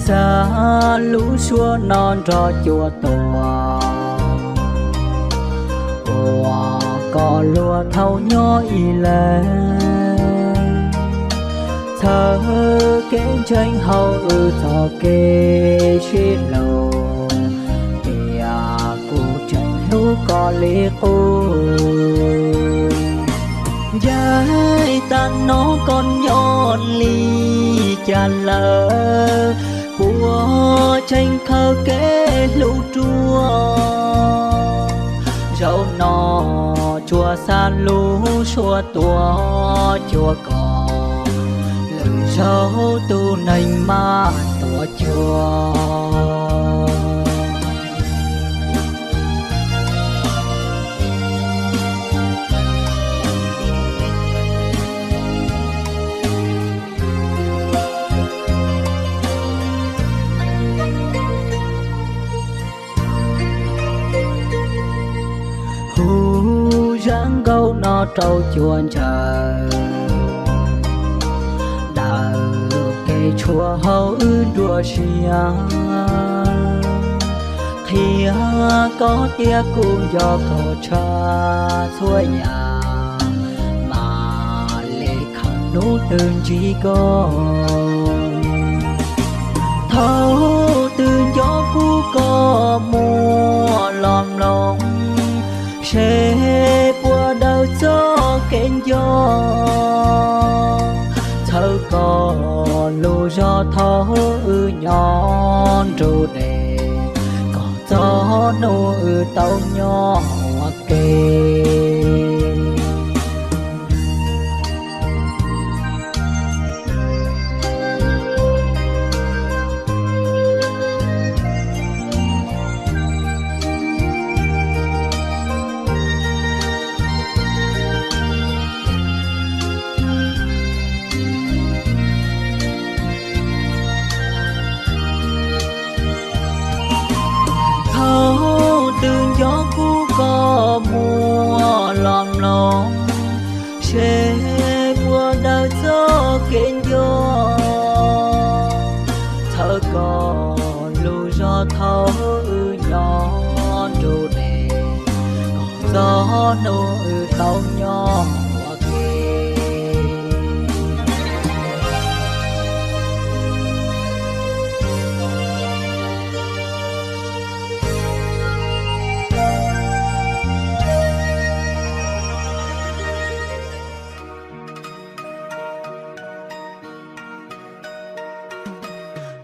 Xa lub suab no nrog cua tuag, uas koj luag thaum nyob ib leeg. Txhawb kev ntseeg hauv wb txoj kev sib hlub, tias kuv tseem hlub koj li qub. Ncaim tag no koj nyob li cas lawm, puas tseem khaws kev hlub ruaj? Zaum no tsuas xa lub suab tuaj cuag koj, lwm zaug tus neeg maj tuaj cuag. Hu zaj nkauj no rau cua ntsawg, daws kev tshuav hauv wb nruab siab. Qhia koj tias kuv nco koj tshaj txhua yam, mam li khaws hnub twg ntsib koj. Thaum twg nco kuv koj muaj los mloog, seb puas daws txoj kev nco. Txhawb koj lub zog thaum wb nyob nrug dej, kom txog hnub wb tau nyob ua ke. Thaum twg nco kuv koj muaj los mloog, seb puas daws txoj kev nco. Txhawb koj lub zog thaum wb nyob nrug dej, kom txog hnub wb tau nyob ua ke.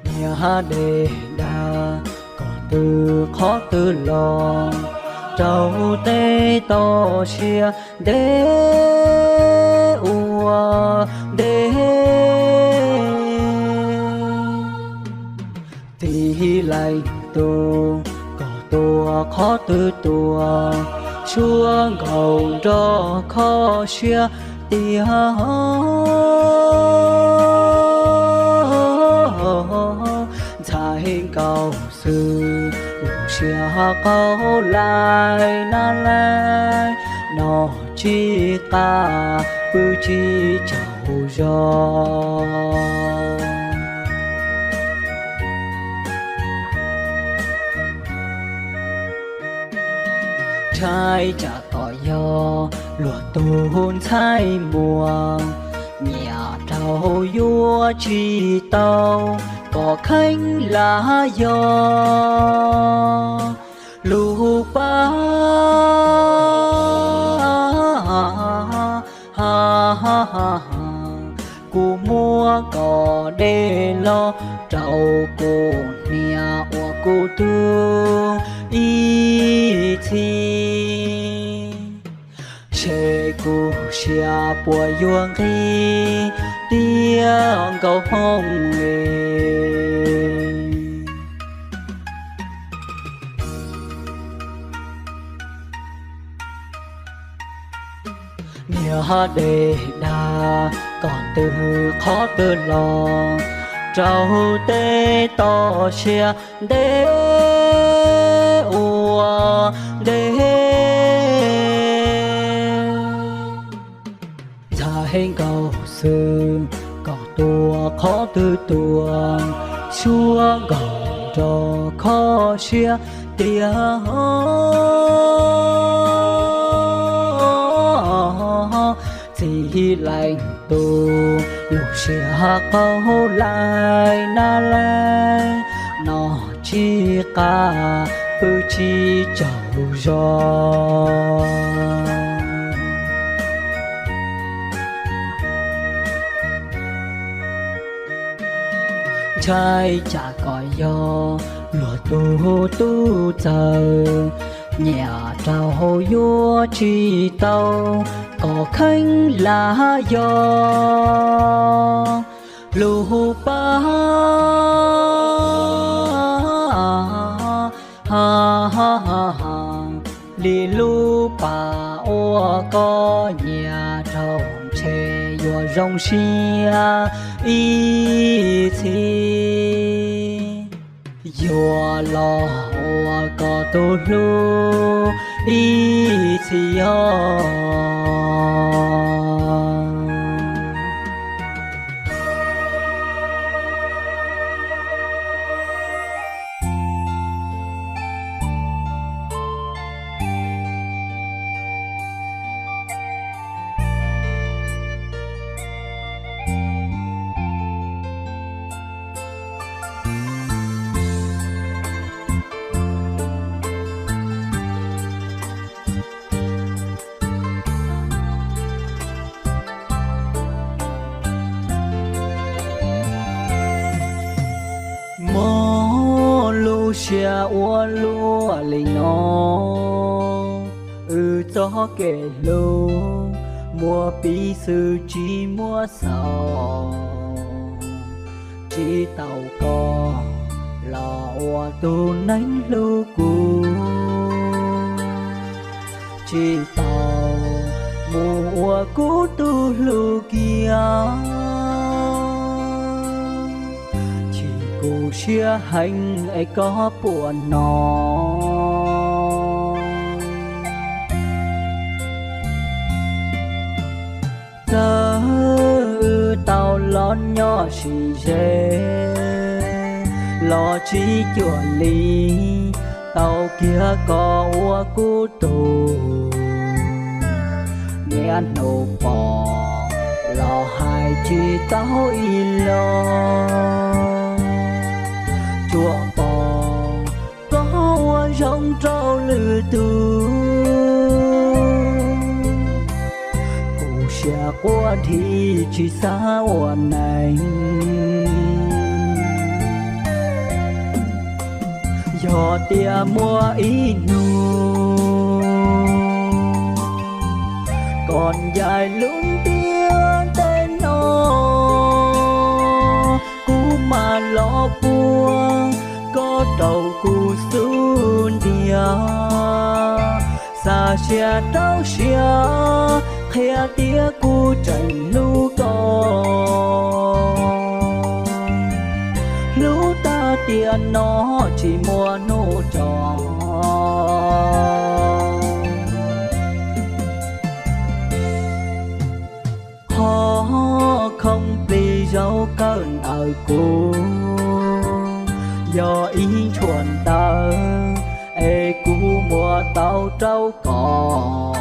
Niam dej dag, koj twg qhov twg los rau tej toj siab ntev ua ntej. Tib leeg tug, koj tuaj qhov twg tuaj, suab nkaus nrog kho siab tiag. Ntxhais nkaus xwb, lub siab qaug laim na laim, no tsis qab pw tsis tsaug zog. Ntshai tsam kom yog luag tus ntxhais muag, nyiam rau yuav tsis tau kom kheev lam yog lub pab. Kuv muab koj dej los rau kuv hnia ua kuv tug ib txhis, seb kuv siab puas yuav nqig tiaj nkaus hmoov li. Niam dej dag, koj twg qhov twg los rau tej toj siab ntev ua ntej. Ntxhais nkaus xwb, koj tuaj qhov twg tuaj, Suab nkaus nrog kho siab tiag, txim leej tus lub siab qaug lais na leej, no tsis qab pw tsis tsaug zog. Ntshai tsam kom yog luag tus tub txawj, nyiam rau yuav tsis tau kom kheej lam yog lub pab li lub pas uas koj nyiam, rau ntshe yuav zoo siab ib txhis, yuav los ua koj tus hlub ib txhis os. Muaj lub siab ua luaj li no, wb txoj kev hlub muaj pib xwb tsis muaj xaus. Tsis tau koj los ua tus neeg hlub kuv, tsis tau mus ua kuv tus hlub kiag. Chim kuv siab heev es koj puas hnov. Txawm wb tau los nyob sib ze los tsis cuag li, tau kiag koj ua kuv tus. Niaj hnub pom los hais tsis tau ib los, tsuas pom koj ua zoo rau lwm tus. Kuv siab quaj dhi tsis xav ua neeg. Yog tias muaj ib hnub koj ncaim lub ntiaj teb no, kuv mam los puag koj rau kuv xub ntiag. Xa siab rau siab qhia tias kuv tseem hlub koj. Hlub tag tiam no tsis muaj hnub tso. Qhov khoom plig zaum kawg ntawm kuv yog ib tshuam ntawv es kuv muab tau rau koj.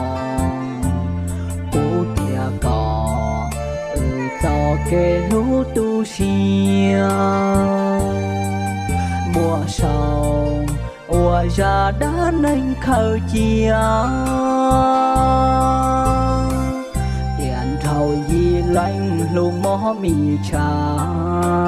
Kuv thiab koj wb txoj kev hlub tu siab muaj saum ua zaj dab neeg khaws cia. Tiam nraug yim leej hlub mob mis tshaj.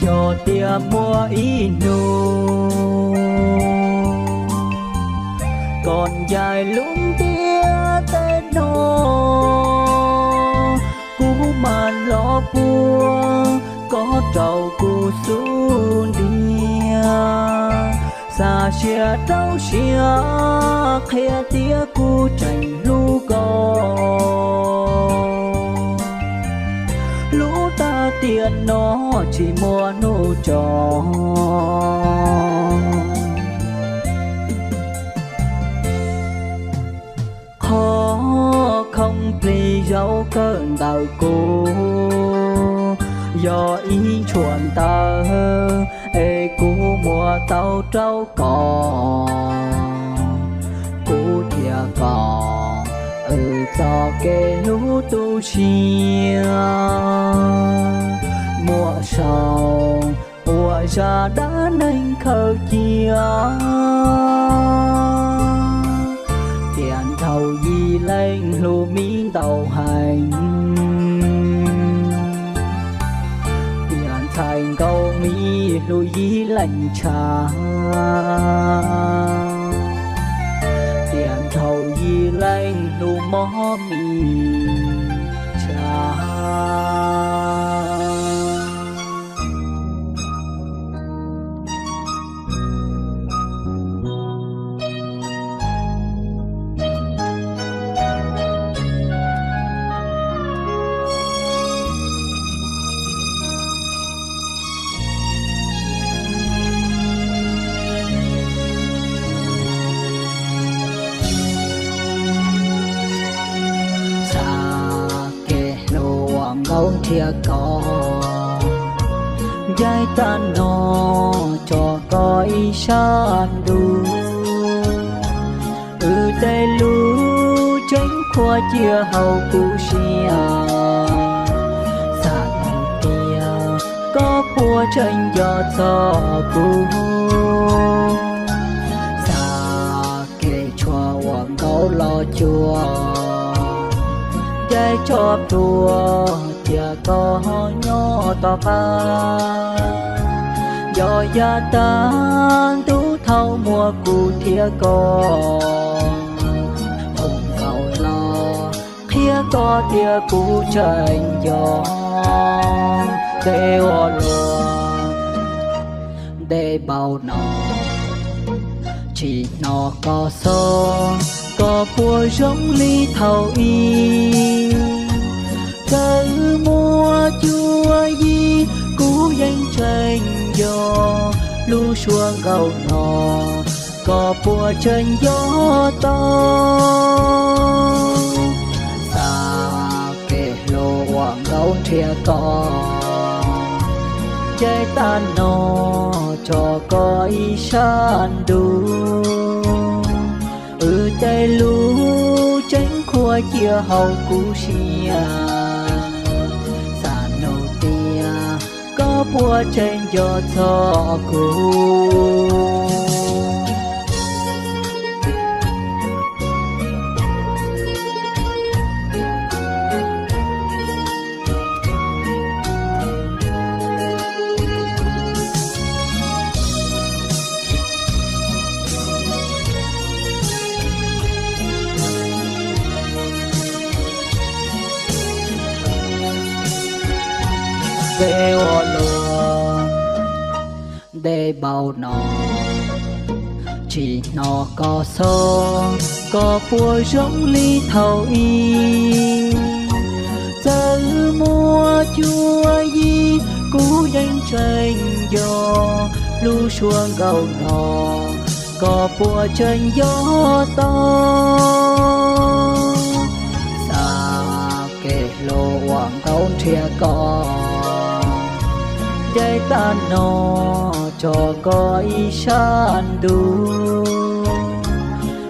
Yog tias muaj ib hnub koj ncaim lub ntiaj teb no, kuv mam los puag koj rau kuv xub ntiag. Siab rau siab qhia tias kuv tseem hlub koj, hlub tag tiam no tsis muaj hnub tso. Qhov khoom plig zaum kawm ntawm kuv yog ib tshuam ntawv es kuv muab tau rau koj, kuv thiab koj wb txoj kev hlub tu siab muaj sau ua zaj dab neeg khaws cia. Tiam nthaum yim leej hlub mi ntau heev, tiam ntxhais nkauj mi hlub yim leej tshaj, tiam nthaum yim leej hlub mob mi tshaj. Txhais kev hlub uas nkauj nrhiav koj, ncaim tag no tso koj ib sab ntuj. Wb tej lub tseem khuam cia hauv kuv siab, xav hais tias koj puas tseem nco txog kuv. Xav kev tshuam uas nkauj los cuag, ncaim tso plhuav cia koj nyob tom qab. Yog yav tag ntuj thaum muaj kuv thiab koj, hluas nkauj los qhia koj tias kuv tseem nco. Dej ua luaj, dej npau no, tsis hnov koj xob, koj puas zoo li thaum ub? Txawm muaj cuab yig kuv yeej tseem nco, lub suab nkauj no koj puas tseem nco tau? Xav kev hlub uas nkauj nrhiav koj, ncaim tag no tso koj ib sab ntuj. Wb tej lub tseem khuam cia hauv kuv siab, xav nug tias koj puas tseem nco txog kuv. Dej ua luaj, dej npau no, tsis hnov koj xob, koj puas zoo li thaum ub? Txawm muaj cuab yig kuv yeej tseem nco, lub suab nkauj no koj puas tseem nco tau? Xav kev hlub uas nkauj nrhiav koj, ncaim tag no tso koj ib sab ntuj.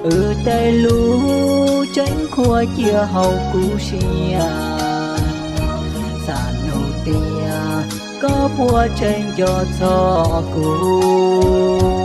Wb tej lub tseem khuam cia hauv kuv siab, xav nug tias koj puas tseem nco txog kuv.